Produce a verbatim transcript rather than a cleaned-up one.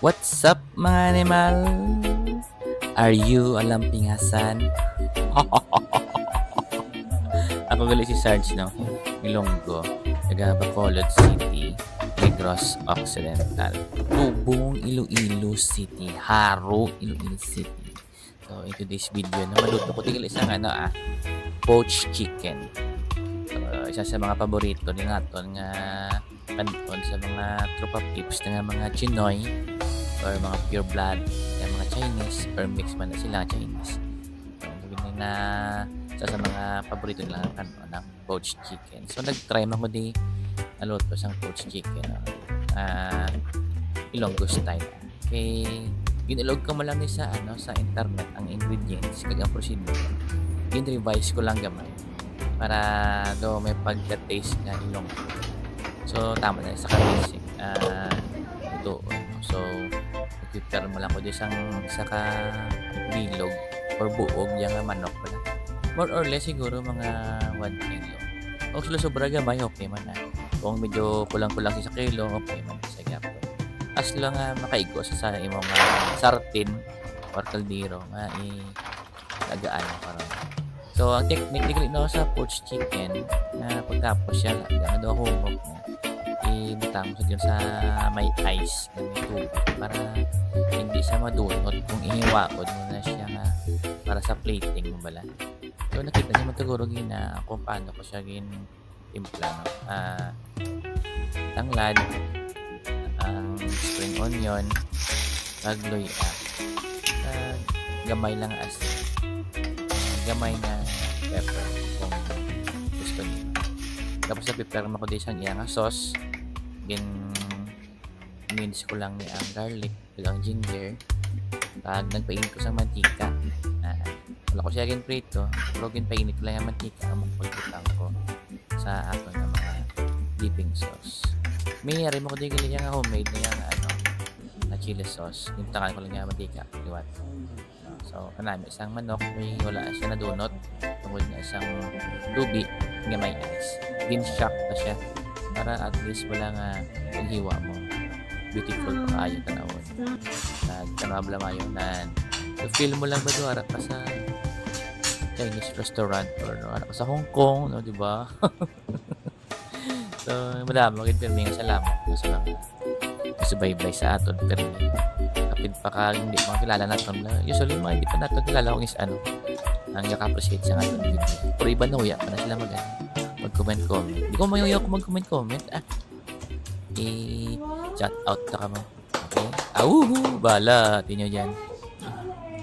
What's up, mga animal? Are you a lampingasan? Ako gali si Sarge, no? Ilonggo, taga Bacolod City, Negros Occidental. Tubong, Iloilo City, Jaro, Iloilo City. So, in today's video, na maluto ko tingil isang ano, ah, poached chicken. So, isa sa mga paborito ni naton nga kanon sa mga tropa peeps na nga mga Chinoy or mga pure blood, nga mga Chinese or mix man na sila Chinese. So, yun na isa sa mga paborito nila nga kanon, ang poached chicken. So, nag-try man ko di naluto sang poached chicken, no? Ah, Ilonggo style. Kay, ginilog ko man lang ni sa, ano, sa internet ang ingredients kag ang procedure. Gin-revise ko lang gamay para do may pagka-taste nga Ilonggo. So, tama na sa ka-basic, ah, lutoon, no? So, prepare mo lang ko di sang sa ka bilog or buog yang manok pala. More or less siguro mga one kilo. O sila sobra gamay, okay man na. Kung medyo kulang-kulang sa kilo, okay man sa gyapon. As long nga makaigo sa, sa imong, ah, sartin or kaldero nga i lagaan mo karon. So, ang technique diri, no, sa poached chicken, na pagtapos siya, ang ano, humok mo, ibutang mo sa dyan sa may ice na may tubig para hindi siya madunot kung ihiwaon mo na siya nga para sa plating mo bala. So, nakita niyo man siguro gina kung paano ko siya gin timpla, no? Ah, tanglad, ang spring onion, kag luya, kag gamay lang asin, gamay nga pepper kung gusto niyo. Tapos na-prepare mo ko di sang iya nga sauce, gin-mince ko lang ni ang garlic, kag ang ginger, kag nagpainit ko sa mantika. Ah, wala ko siya ginprito, pero ginpainit ko lang ang mantika, among pagbutang ko sa aton nga mga dipping sauce. May yari mo ko di gali nga homemade na yung ano, na chili sauce. Gintakan ko lang yung mantika, liwat. So, kanami isang manok, may wala siya nadunot tungod nga isang lubi nga may ice. Gin-shock na siya para at least wala nga paghiwa mo. Beautiful pa kaayo tanawon. Nagtanabla mayo na. So, feel mo lang ba duwara ka sa Chinese restaurant or no, ano, sa Hong Kong, no, di ba? So, madamo gid pirmi nga salamat, no, sa mga subaybay sa aton pirmi. Kapin pa ka hindi mga kilala naton na. Usually, mga hindi pa naton kilala kung is ano, ang naka-appreciate sa aton video. Pero iba na uya pa na sila mag, mag-comment-comment. Di ko mayuya ko mag-comment-comment. Ah, i-shout out ta ka mo. Okay? Auhu! Bala, tinyo dyan.